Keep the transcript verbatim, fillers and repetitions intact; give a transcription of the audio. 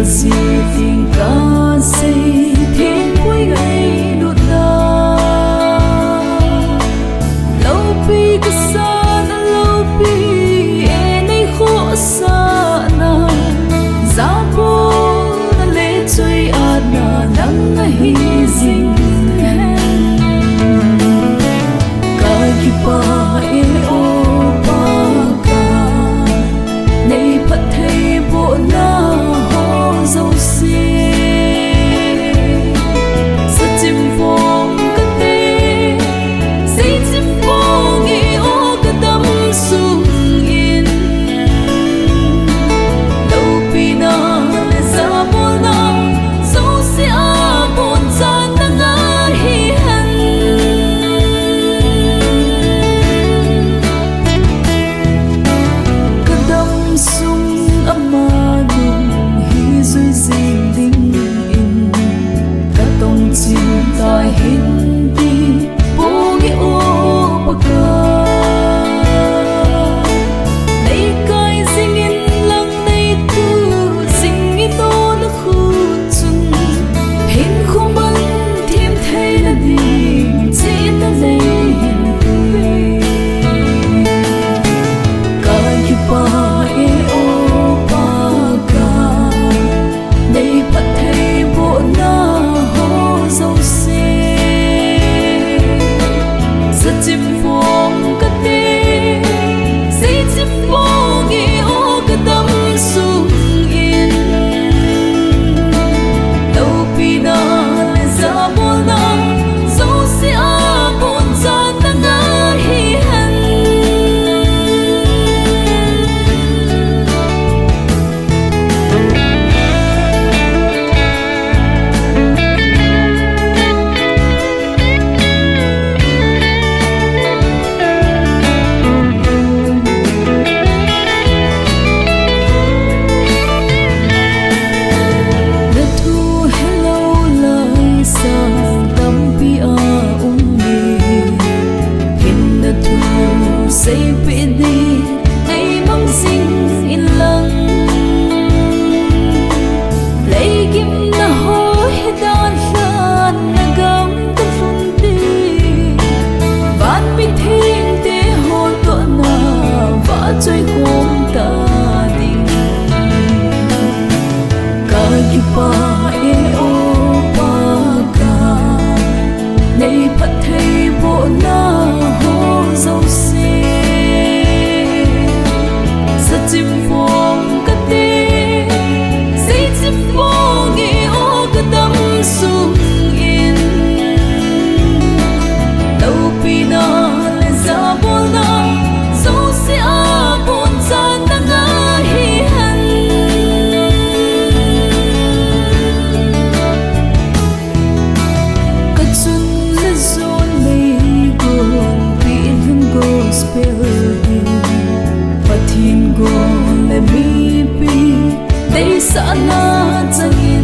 Siting kasei thingpui ngailutna, loupi kasana loupi e nei khohsahna, jabolna le chuiatna nang nahi jing hen. Kakipah e o Pakai, nei phattheibohna ho jouse. Sachim phong kate, seichim phong e o kadamsung in, loupina le jabolna jouse a boncha nanga hihen. Kadamsung ama nung hijui jing dingin katong chingtai hinte, pong e o Pakai. Nei kai jingin lang nei tu jing e, tona khut chun hinkho man thim theina ding chihna nei hinte. Kakipah e o Pakai, nei phattheibohna ho jouse. Sachim phong kate, seichim phong e o kadamsung in, loupina le jabolna jouse a boncha nanga hihen. Nathu helou lai sang tampi aum e, hin nathu seipeh ding nei mang jing inlang, leigimna ho hi dalhan na gam kalhun ding, van mithengte ho tohna vahchoi khom ta ding. Kakipah e o Pakai, nei phattheibohna ho jouse. Sachim phong kate, seichim phong e o kadamsung in, loupina le jabolna jouse a boncha nanga hihen. Kachun le jon nei gonpeh lhon gospel in, Pathen gon le mipi deisahna chang e.